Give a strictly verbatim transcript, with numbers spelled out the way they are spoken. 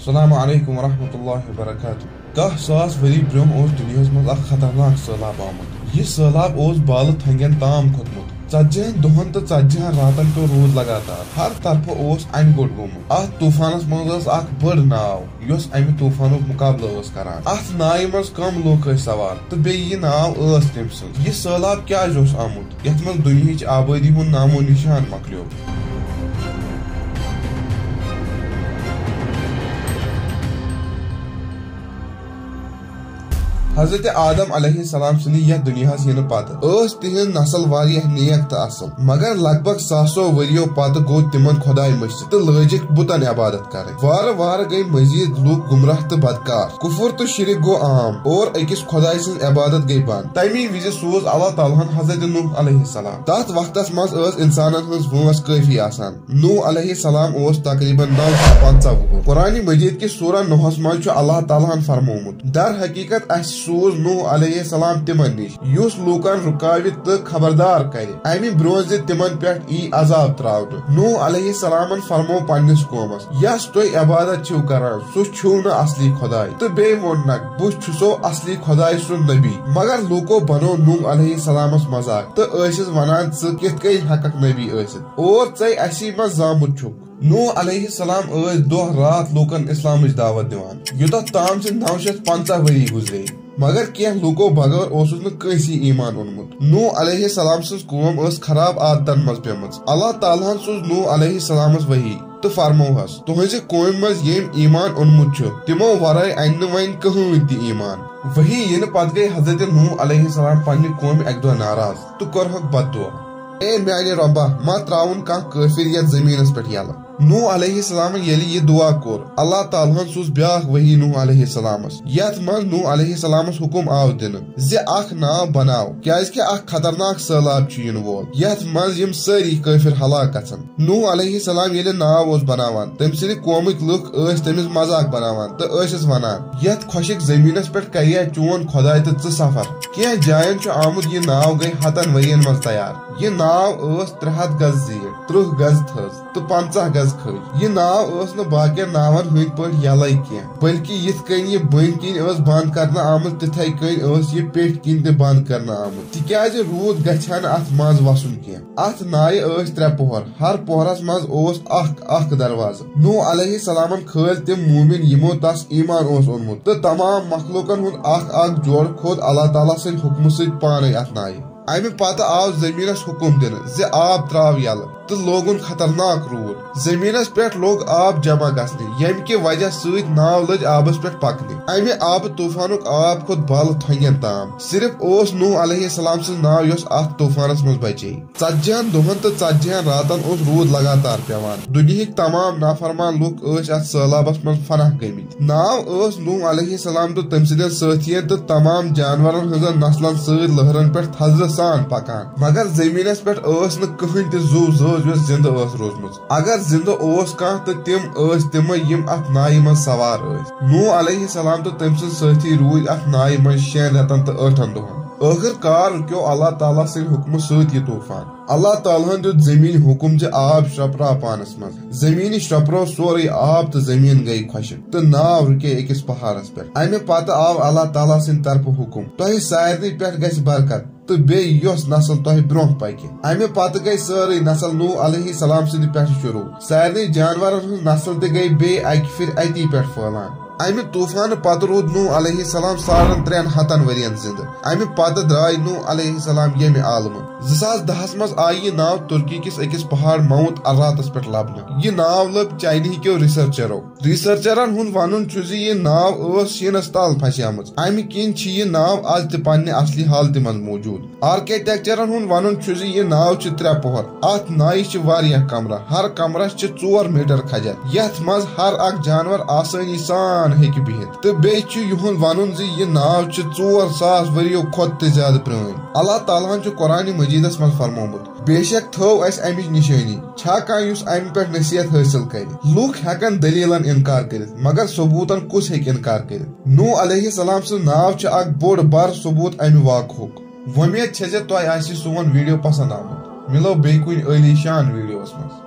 السلام علیکم ورحمۃ اللہ وبرکاتہ۔ کاہ ساس ؤری برونٛہہ اوس دُنیاہَس منٛز اکھ خطرناک سٔہلاب آمُت۔ یہِ سٔہلاب اوس بالہٕ تھنٛگٮ۪ن تام کھوٚتمُت۔ ژتجی ہن دۄہن تہٕ ژتجی ہن راتن پیوٚو روٗد لگاتار۔ ہر طرفہٕ اوس انہِ گوٚٹ گوٚمُت۔ اتھ طوفانس منٛز ٲس اکھ بٔڑ ناو، یۄس امہِ طوفانُک مُقابلہٕ ٲس کران۔ اتھ ناوِ منٛز کم لوٗکھ ٲسۍ سوار تہٕ بیٚیہِ یہِ ناو ٲس کٔمۍ سٕنٛز؟ یہِ سٔہلاب کیازِ اوس آمُت، یتھ منٛز دُنیہٕچ آبٲدی ہُنٛد نامو نشان مۄکلیو؟ حضرت آدم علیہ السلام سٕنٛدِ یتھ دُنیاہس یِنہٕ پتہٕ ٲس تِہنٛز نسل واریاہ نیک تہٕ اصل، مگر لگ بھگ ساسو ؤرِیو پتہٕ گوٚو تِمن خۄداے مٔشِتھ تہٕ لٲجِکھ بُتن عبادت کرٕنۍ۔ وارٕ وارٕ گٔے مزید لوٗکھ گمراہ تہٕ بدکار۔ کفر تہٕ شرک گوٚو عام اور أکِس خۄداے سٕنٛز عبادت گٔے بنٛد۔ تمی وِزِ سوٗز اللہ تعالیٰ ہن حضرت نوح علیہ السلام۔ تتھ وقتس منٛز ٲس انسانن ہٕنٛز وٲنٛس کٲفی آسان۔ نوح علیہ السلام اوس تقریباً نو شیٚتھ پنٛژاہ وُہُر۔ قرآن مجید کِس سورہ نوحس منٛز چھُ اللہ تعالیٰ ہن فرمومُت، در حقیقت اسہِ سوٗز نوح علیہ السلام تِمن نِش، یُس لوٗکن رُکاوِ تہٕ خبردار کرِ، امہِ برونٛہہ زِ تِمن پٮ۪ٹھ یی عذاب تراونہٕ۔ نوح علیہ السلامن فرموو پننِس قومس، یس تُہۍ عبادت چھِو کران، سُہ چھُو نہٕ اصلی خۄداے۔ تہٕ بیٚیہِ ووٚننکھ، بہٕ چھُسو اصلی خۄداے سُنٛد نبی۔ مگر لوٗکو بنوو نوح علیہ السلامس مذاق تہٕ ٲسِس ونان، ژٕ کِتھ کٔنۍ ہٮ۪ککھ نبی ٲسِتھ؟ اور ژے اسی منٛز زامُت چھُکھ۔ نوح علیہ السلام ٲسۍ دۄہ راتھ لوٗکن اسلامٕچ دعوت دِوان، یوٚتتھ تام زِ نو شیٚتھ پنٛژاہ ؤری گُزرے۔ مگر کینٛہہ لوٗکو بغٲر اوسُس نہٕ کٲنٛسی ایمان اوٚنمُت۔ نوح علیہ السلام سٕنٛز قوم ٲس خراب عادتن منٛز پیمٕژ۔ اللہ تعالیٰ ہن سوٗز نوح علیہ السلامس وحی تہٕ فرمووہس، تُہنٛزِ قومہِ منٛز ییٚمۍ ایمان اوٚنمُت چھُ، تِمو ورٲے انہِ نہٕ وۄنۍ کٕہٕنۍ تہِ ایمان۔ وحی یِنہٕ پتہٕ گٔے حضرت نوح علیہ السلام پننہِ قومہِ اکہِ دۄہ ناراض تہٕ کوٚرہکھ بددعا، اے میانہِ رۄبا، مہ تراوُن کانٛہہ کٲفِر یتھ زٔمیٖنس پٮ۪ٹھ یلہٕ۔ نوح علیہ السلامن ییٚلہِ یہِ دعا کوٚر، اللہ تعالیٰ ہن سوٗز بیاکھ وحی نوح علیہ السلامس، یتھ منٛز نوح علیہ السلامس حُکم آو دِنہٕ زِ اکھ ناو بناو، کیازِ کہِ اکھ خطرناک سٔہلاب چھُ یِنہٕ وول، یتھ منٛز یِم سٲری کٲفِر ہلاک گژھن۔ نوح علیہ السلام ییٚلہِ ناو اوس بناوان، تٔمۍ سٕنٛدِ قومٕکۍ لُکھ ٲسۍ تٔمِس مذاق بناوان تہٕ ٲسِس ونان، یتھ خۄشِک زٔمیٖنس پٮ۪ٹھ کریا چون خۄداے تہٕ ژٕ سفر؟ کینٛہہ جاین چھُ آمُت، یہِ ناو گٔے ہتن ؤرین منٛز تیار۔ یہِ ناو ٲس ترٛےٚ ہتھ گز زیٖٹھ، ترٕٛہ گز تھٔز تہٕ پنٛژاہ گز کھٔج۔ یہِ ناو ٲس نہٕ باقین ناون ہٕنٛدۍ پٲٹھۍ یلے کینٛہہ، بلکہِ یِتھ کٔنۍ یہِ بٔنۍ کِنۍ ٲس بنٛد کرنہٕ آمٕژ، تِتھے کٔنۍ ٲس یہِ پیٚٹھۍ کِنۍ تہِ بنٛد کرنہٕ آمٕژ، تِکیازِ روٗد گژھِ ہا نہٕ اتھ منٛز وسُن کینٛہہ۔ اتھ نایہِ ٲسۍ ترٛےٚ پوہر، ہر پوہرس منٛز اوس اکھ اکھ دروازٕ۔ نوح علیہ السلامن کھٲلۍ تِم مومن، یِمو تس ایمان اوس اوٚنمُت، تہٕ تمام مخلوقن ہُنٛد اکھ اکھ جوڑ کھوٚت اللہ تعالیٰ سٕنٛدِ حُکمہٕ سۭتۍ پانے اتھ نایہِ۔ امہِ پتہٕ آو زٔمیٖنس حُکم دِنہٕ زِ آب تراو یلہٕ، تہٕ لوگُن خطرناک روٗد۔ زٔمیٖنس پٮ۪ٹھ لوٚگ آب جمع گژھنہِ، ییٚمہِ کہِ وجہ سۭتۍ ناو لٔج آبس پٮ۪ٹھ پکنہِ۔ امہِ آبہٕ طوفانُک آب کھوٚت بالہٕ تھۄنگٮ۪ن تام۔ صرف اوس نوح علیہ السلام سٕنٛز ناو، یۄس اتھ طوفانس منٛز بچے۔ ژتجی ہن دۄہن تہٕ ژتجی ہن راتن اوس روٗد لگاتار پٮ۪وان۔ دُنیہٕکۍ تمام نافرمان لُکھ ٲسۍ اتھ سٔہلابس منٛز فنا گٔمٕتۍ۔ ناو ٲس نوح علیہ السلام تہٕ تٔمۍ سٕنٛدٮ۪ن سٲتھین تہٕ تمام جانورن ہٕنٛزن نسلن سۭتۍ لہرن پٮ۪ٹھ تھزرٕ سان پکان، مگر زٔمیٖنس پٮ۪ٹھ ٲس نہٕ کٕہٕنۍ تہِ زُو زٲژ، یۄس زِندٕ ٲس روٗزمٕژ۔ اگر زِندٕ اوس کانٛہہ، تہٕ تِم ٲسۍ تِمے، یِم اتھ نایہِ منٛز سوار ٲسۍ۔ نوح علیہ السلام تہٕ تٔمۍ سٕنٛدۍ سٲتھی روٗدۍ اتھ نایہِ منٛز شٮ۪ن رٮ۪تن تہٕ ٲٹھن دۄہن۔ ٲخٕر کار رُکیو اللہ تعالیٰ سٕنٛدِ حُکمہٕ سۭتۍ یہِ طوفان۔ اللہ تعالیٰ ہن دیُت زٔمیٖنہِ حُکم زِ آب شرٛپراو پانس منٛز۔ زٔمیٖنہِ شرٛپروو سورُے آب تہٕ زٔمیٖن گٔیہِ خۄشٕک تہٕ ناو رُکے أکِس پہاڑس پٮ۪ٹھ۔ امہِ پتہٕ آو اللہ تعالیٰ سٕنٛدِ طرفہٕ حُکم، تۄہہِ سارنٕے پٮ۪ٹھ گژھِ برکت تہٕ بیٚیہِ یۄس نسل تۄہہِ برونٛہہ پکہِ۔ امہِ پتہٕ گٔے سٲرٕے نسل نوح علیہ السلام سٕنٛدِ پٮ۪ٹھٕ شروع۔ سارنٕے جانورن ہٕنٛز نسل تہِ گٔے بیٚیہِ اکہِ پھِرِ اتی پٮ۪ٹھ پھٔہلان۔ امہِ طوفانہٕ پتہٕ روٗد نوح علیہ السلام ساڑن ترٛٮ۪ن ہتن ؤرین زِندٕ۔ امہِ پتہٕ درٛاے نوح علیہ السلام ییٚمہِ عالمہٕ۔ زٕ ساس دہس منٛز آیہِ یہِ ناو تُرکی کِس أکِس پہاڑ ماؤنٹ اراتس پٮ۪ٹھ لبنہٕ۔ یہِ ناو لٔب چاینہٕ کیو ریسرچرو۔ ریسرچرن ہُنٛد ونُن چھُ زِ یہِ ناو ٲس شیٖنس تل پھسیمٕژ، امہِ کِنۍ چھِ یہِ ناو از تہِ پننہِ اصلی حالتہِ منٛز موجود۔ آرکیٹیکچرن ہُنٛد ونُن چھُ زِ یہِ ناو چھِ ترٛےٚ پوہر۔ اتھ نایہِ چھِ واریاہ کمرہ، ہر کمرس چھِ ژور میٹر کھجر، یتھ منٛز ہر اکھ جانور آسٲنی سان ہیٚکہِ بِہِتھ۔ تہٕ بیٚیہِ چھُ یِہُنٛد ونُن زِ یہِ ناو چھِ ژور ساس ؤرِیو کھۄتہٕ تہِ زیادٕ پرٛٲنۍ۔ اللہ تعالیٰ ہن چھُ قرآنِ مجیدس منٛز فرمومُت، بے شک تھٲو اسہِ امِچ نشٲنی۔ چھا کانٛہہ یُس امہِ پٮ۪ٹھ نصیحت حٲصِل کرِ؟ لوٗکھ ہٮ۪کن دٔلیٖلن انکار کٔرِتھ، مگر ثبوٗتن کُس ہیٚکہِ انکار کٔرِتھ؟ نوح علیہ السلام سٕنٛز ناو چھِ اکھ بوٚڑ بار ثبوٗت امہِ واقعُک۔ وۄمید چھےٚ زِ تۄہہِ آسہِ سون ویڈیو پسند آمُت۔ مِلو بیٚیہِ کُنہِ عٲلی شان ویڈیوس منٛز۔